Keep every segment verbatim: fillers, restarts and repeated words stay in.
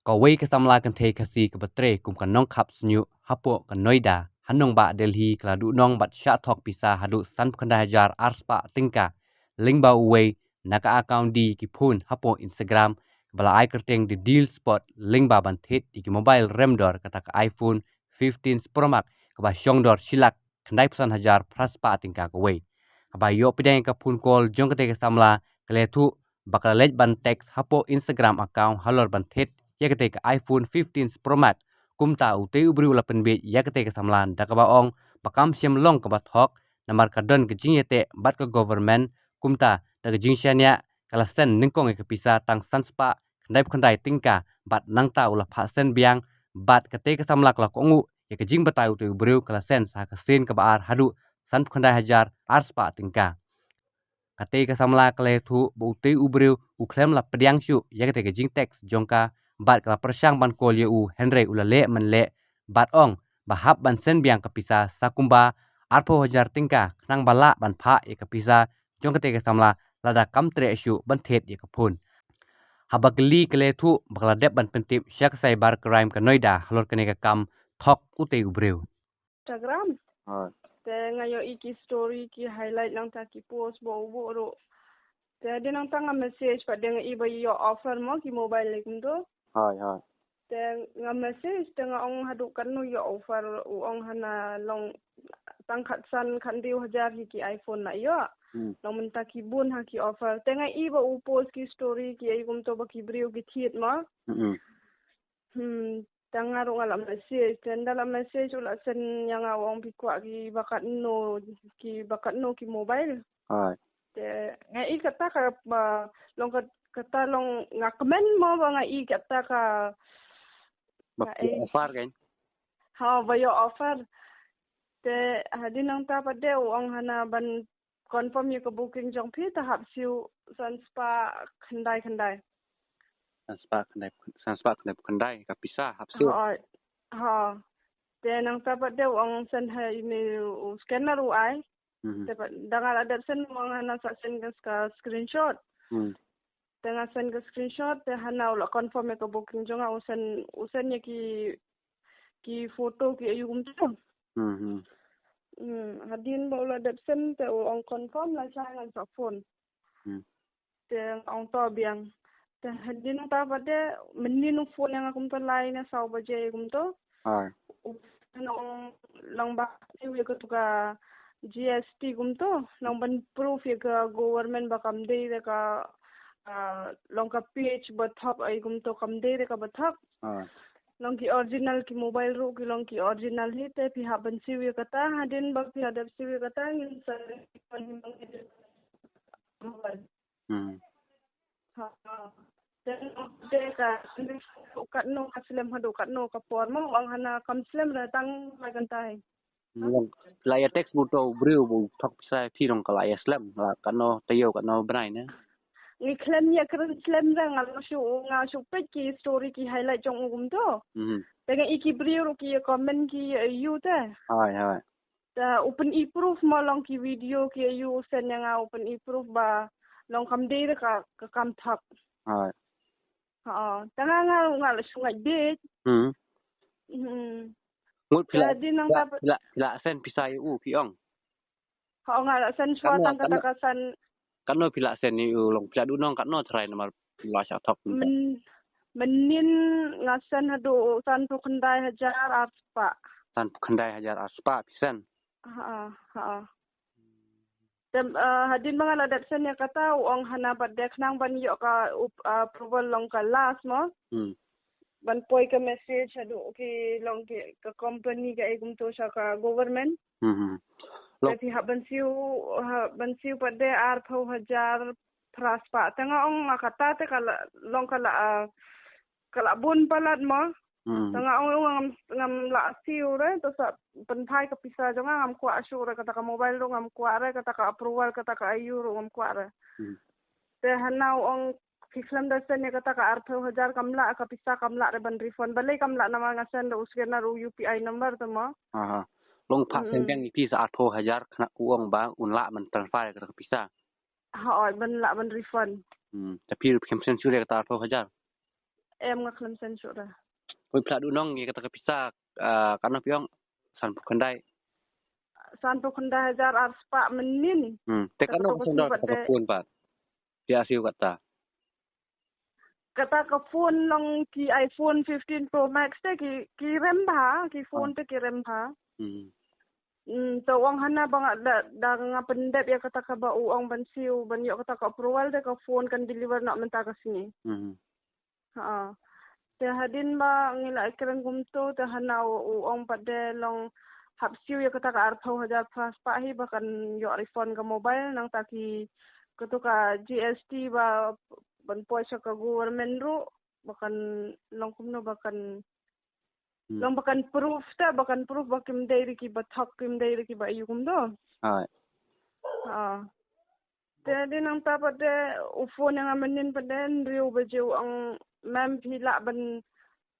Kawei ka samla kynthei Khasi kaba trei kum ka nongkhap sniuh hapoh ka Noida ha nongbah Delhi ka la duh nong bad shah thok pisa haduh san phew khyndai hajar ar spah tyngka lyngba uwei na ka account D ki phone hapoh Instagram kaba la ai kyrteng The Deal Spot lyngba ban thied ïa ki mobile rem dor kata ka iPhone fifteen Pro Max kaba shong dor shi lak khyndai phew san hajar phra spah tyngka kawei. Haba ïoh pdiang ïa ka phone call jong katei ka samla ka la ïathuh ba ka la leit ban text hapoh Instagram account halor ban thied ïa katei ka iPhone fifteen Pro Max. Kumta utei u briew u la pynbeit ïa katei ka samla da kaba ong ba kam shym long kaba thok namar ka don ka jingïateh bad ka government. Kumta da ka jingshaniah ka la send nyngkong ïa ka pisa tang san spah khyndai phew khyndai tyngka bad nangta u la phah send biang bad katei ka samla ka la kohnguh ïa ka jingbatai utei u briew ka la send sa ha ka sien kaba ar haduh san phew khyndai hajar ar spah tyngka. Katei ka samla ka la ïathuh ba utei u briew u khlem la pdiang shuh ïa katei ka jingtext jong ka bad ka la pyrshang ban call ïa u hynrei u la leh man leh bad ong ba hap ban send biang ka pisa sa kumba ar phew hajar tyngka khnang ba lah ban phah ïa ka pisa jong katei ka samla lada kam treh shuh ban thied ïa ka phone. Haba kylli ka la ïathuh ba ka la dep ban pyntip sha ka cyber crime ka Noida halor kane ka kam thok utei u briew. Instagram. Hooid. Te nga ïohi ki story ki highlight nangta ki post ba u buh ruh. Te dei nangta nga message pat dei nga i ba ïoh offer mo ki mobile lei kumto. Hooid, hooid. Te nga message te nga ong haduh katno ïoh offer u ong hana long tang khatsan khathynriew hajar hi ki iPhone la ïoh. Hmm. Long mynta ki bun ha ki offer. Te nga i ba u post ki story ki ai kumto ba ki briew ki thied mo. Hmm. Hmm, tang nga ruh nga la message, te ynda la message u la send ïa nga u ong phi kwah ki ba katno, ki ba katno ki mobile. Hooid. Te nga i kata ka ba long kat-, kata long nga kmen mo ba nga i kata ka ba nga i offer kan. Ha, ba ïoh offer. Te hadien nangta pat de u ong hana ban confirm ïa ka booking jong phi te hap siew san spah khyndai khyndai. San spah khyndai, san spah khyndai phew khyndai ka pisa hap siew. Ha, ha. Te nangta pat de u ong send ha email u scanner u ai. Mhm. Te pat da nga la dep send u ong hana sa send ka, ka screenshot. Hmm. Te nga send ka screenshot te hana u la confirm ïa ka booking jong nga u send, u send ïa ki, ki photo ki aïu kumto. Hmm, hmm. Hmm, hadien ba u la dep send te u ong confirm lashai ngan sa phone. Hmm. Te nga ong to biang. Te hadien nangta pat de mynnin u phone ïa nga kumto lai ne saw baje kumto. Hooid. U phone ong long ba siew ïa kato ka G S T kumto. Long ban proof ïa ka government ba kam dei da ka, ah, long ka page ba thok ai kumto kam dei da ka ba thok. Hooid. Long ki original ki mobile ruh ki long ki original hi te phi hap ban siew ïa kata hadien ba phi hap dep siew ïa kata ngin sa mobile. Hmm. Ha, ha. Te, te ka, katno ka slem haduh katno ka por mo, u ong hana kam slem re tang lai kyntai. Long, la ïa text bad uto u briew ba u thok pisa phi long ka la ïa slem, la katno taïew katno bnai ne. Ngi khlem ïa kren slem re nga la shu, nga shu peit ki story ki highlight jong u kumto. Mhm. Te nga i ki briew ruh ki comment ki ïa ïu te. Hooid, hooid. Te u pyni proof mo long ki video ki aïu u send ïa nga u pyni proof ba long kam dei re ka, ka kam thok. Hooid. Ha, te nga nga nga la shu ngeit beit. Hmm. Hmm. Ngut phi la, te dei nang phi la, ka phi la, phi la send pisa ïa u phi ong. Ha, nga la send shuwa tang kata ka san. Katno phi la send ïa u long phi la duh nong katno trai namar phi la shah thok. Myn-, mynnin nga send haduh san phew khyndai hajar ar spah. San phew khyndai hajar ar spah phi send. Ha, ha. Te, eh, hadien ba nga la dep send ïa kata u ong hana pat de khnang ban ïoh ka up-, eh, approval long ka last mo. Hmm. Ban poi ka message haduh ki long ki ka company ka ai kumto sha ka government. Hmm, hmm. Te phi hap ban siew, hap ban siew pat de ar phew hajar phra spah. Te nga ong nga kata te ka la, long ka la, ah, ka la bun palat mo. Hmm. Te nga ong ngam, ngam lah siew re, te sa pynphai ka pisa jong nga ngam kwah shuh re, kata ka mobile ruh ngam kwah re, kata ka approval, kata ka aïu ruh ngam kwah re. Hmm. Te hana u ong phi khlem da send ïa kata ka ar phew hajar kam lah, ka pisa kam lah re ban refund. Balei kam lah namar nga send da u scanner u U P I number te mo. Aha. Long pha send biang ïa phi sa ar phew hajar khnang u ong ba un lah ban transfer ïa kata ka pisa. Ha, oi, ban lah ban refund. Hmm, te phi ruh phim send shuh ïa kata ar phew hajar. em nga khlem send shuh re. Poi phi la duh nong ïa kata ka pisa, ah, katno phi ong? Sanphew khyndai. Sanphew khyndai hajar ar spah mynnin. Hmm. Te katno ka sngewdor kata ka phone pat? Phi ïa siew kata. Kata ka phone long ki iPhone fifteen Pro Max te ki, ki rem bha, ki phone te ki rem bha. Hmm. Hmm, te u ong hana ba nga da, da nga pyndep ïa kata kaba u ong ban siew, ban ïoh kata ka approval te ka phone kan deliver noh mynta ka sngi. Hmm. Ha. Te hadien ba ngi la kren kumto, te hana u, u ong pat de long hap siew ïa kata ka arphew hajar phra spah hi ba kan ïoh refund ka mobile, nangta ki, kato ka G S T ba ban poi sha ka government ruh, ba kan long kumno ba kan, hmm, long ba kan proof te, ba kan proof ba kim dei ruh kiba thok, kim dei ruh kiba ïoh kumto. Hai. Ha. Te hadien nangta pat de u phone ïa nga mynnin pat de hynriew baje, u ong, "Ma'am, phi lah ban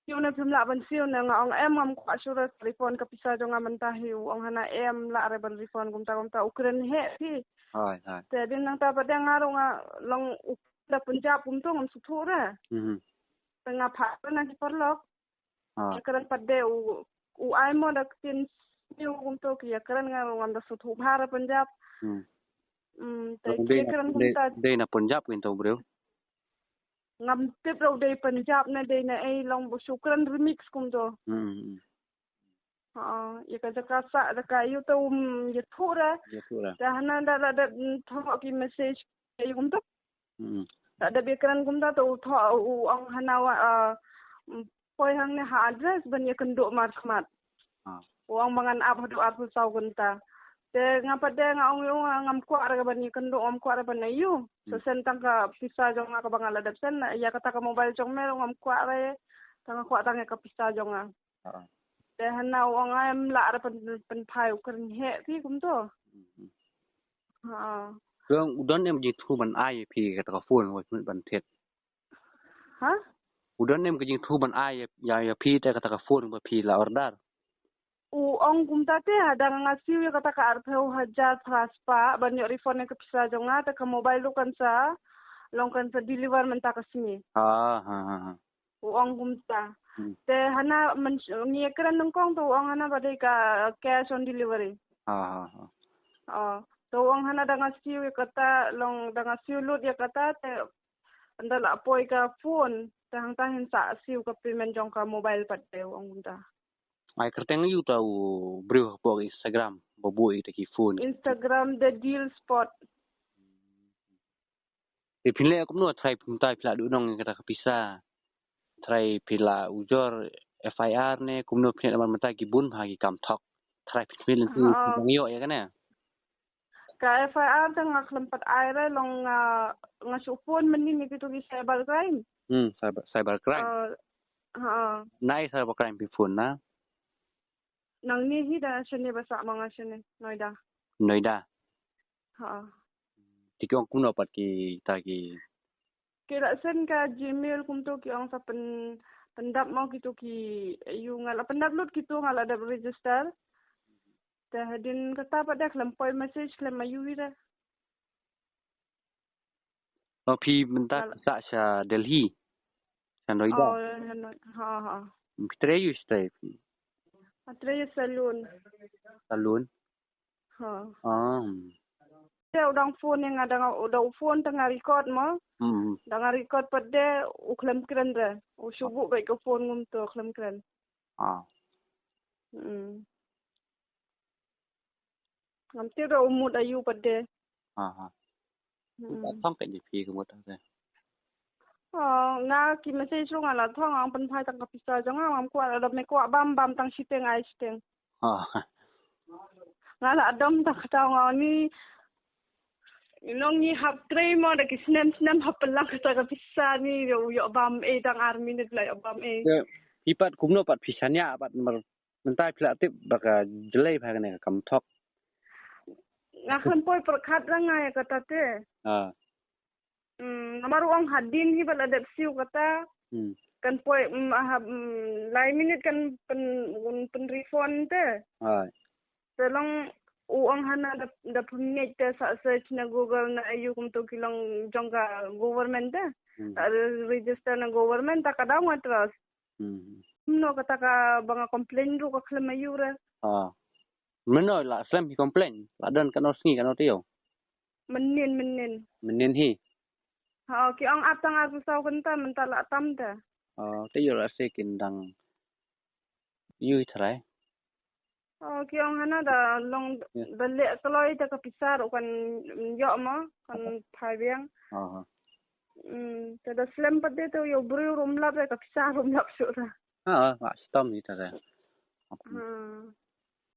siew ne phim lah ban siew ne?" Nga ong, "Em, ngam kwah shuh re, refund ka pisa jong nga mynta hi." U ong hana, "Em lah re ban refund kumta kumta." U kren heh phi. Hai, hai. Te hadien nangta pat de nga ruh nga long u da Punjab kumto, ngam sngewthuh re. Mhm. Te nga phah na ki paralok. Ha. Ïa kren pat de u, u ai mo da ktien sniew kumto, ki ïa kren, nga ruh ngam da sngewthuh bha re Punjab. Hmm. Hmm, te ki ïa kren kumta. Dei na Punjab kumto briew. Ngam tip ruh dei Punjab ne dei na ei, long ba shu kren remix kumto. Hmm, hmm. Ha, ïa ka jaka sah, jaka ïuh te um ïathuh re. Ïathuh re. Te hana da la dep thoh ki message ïa kumto. Hmm. Da dep ïa kren kumta te u thoh, u ong hana wa, ah, mm, poi hangne ha address ban ïakynduh markhmat. Ah. U ong ba ngan ap haduh arphew saw kynta. Te nga pat de nga ong ïa u, ngam kwah re ban ïakynduh, ngam kwah re ban ïoh. Hmm. Sa send tang ka pisa jong nga kaba nga la dep send, ïa kata ka mobile jong me ruh ngam kwah re. Tang nga kwah tang ïa ka pisa jong nga. Ha. Te hana u ong em lah re pyn, pynphai, u kren heh phi kumto. Hmm. Ha. Te u don em jingthoh ban ai ïa phi kata ka phone, wat mut ban thied. Ha? U don em ka jingthoh ban ai ïa, ïa, ïa phi te kata ka phone ba phi la order? U ong kumta te, hadien nga siew ïa kata ka arphew hajar phra spah ban ïoh refund ïa ka pisa jong nga, te ka mobile ruh kan sa, long kan sa deliver mynta ka sngi. Ha, ha, ha, ha. U ong kumta. Hmm. Te hana myn, ngi ïa kren nyngkong te u ong hana ba dei ka cash on delivery. Ha, ha, ha. Oh, te u ong hana da nga siew ïa kata, long da nga siew lut ïa kata te ynda la poi ka phone, te hangta hin sa siew ka payment jong ka mobile pat de, u ong kumta. Ai kyrteng aïu ta u briew hapoh Instagram ba buh ïa kita ki phone? Instagram The Deal Spot. Te phin leh kumno, trai phin, trai phi la duh nong kata ka pisa. Trai phi la ujor F I R ne kumno phin leh, namar mynta ki bun bha ki kam thok. Trai phin, phin leh tu, ha, phin ïoh ïa kane. Ka F I R te nga khlem pat ai re, long nga, nga shu phone mynnin ïa kito ki cyber crime. Hmm, cyber, cyber crime. Uh, ha. Nai cyber crime phi phone na? Nangne hi da shane ba sah ma nga shane, Noida. Noida. Ha. Te ki ong kumno pat kita ki? Ki la send ka Gmail kumto, ki ong sa pyn, pyndap mo kito ki, ïa nga la pyndap lut kito, nga la dep register. Te hadien kata pat de khlem poi message, khlem ïohi re. Oh, phi mynta phi sah sha Delhi, sha Noida? Oh, ha, ha. Phi trei ïa u shatai phi? Nga trei ïa u salon. Salon? Ha. Ah. Te u dang phone ïa nga, dang, u dang phone te nga record mo. Hmm. Dang record pat de u khlem kren re. U shu buh beit ka phone kumto, khlem kren. Ah. Hmm. Ngam tip re u mut aïu pat de. Ha, ha. Hmm. Ka thong ka jingphi ka mut te. Oh, nga ki message ruh nga la thong, nga ong pynphai tang ka pisa jong nga, ngam kwah, lada me kwah bam, bam tang shiteng, ai shiteng. Ha. Nga la dom tang kata, nga ong ni, nong ngi hap trei mo da ki snem snem, hap pynlang kata ka pisa ni, ïoh bam ei tang ar minit la ïoh bam ei. Phi pat kumno pat phi shaniah pat namar mynta phi la tip ba ka jlei bha kane ka kam thok. Nga khlem poi pyrkhat ra nga ïa kata te. Ha. Hmm, namar u ong hadien hi ba la dep siew kata. Hmm. Kan poi, hmm, ha, hmm, lai minit kan pyn, pyn refund te. Ha. Te long U ong hana da, da pynmih te sa search na Google na ayu kumto ki long jong ka government te. Hmm. Ta re-, register na government ta ka daw nga trust. Hmm. No kata ka ba nga complain ruh ka khlem ayu re. Ah. Mano la slem hi complain. La don kano sngi kano tio. Mynnin, mynnin. Mynnin hi. Ha, ki ong ap tang arphew saw kynta mynta la tam te. Oh, te ïoh la se kin dang ïoh trai. Oh, ki ong hana da long da leh kloi te ka pisa ruh kan ïoh mo, kan phai biang. Oh. Hmm, te da slem pat de te ïoh briew ruh ym lap, ka pisa ruh ym lap shuh ta. Ah, ma stom hi trai. Hmm.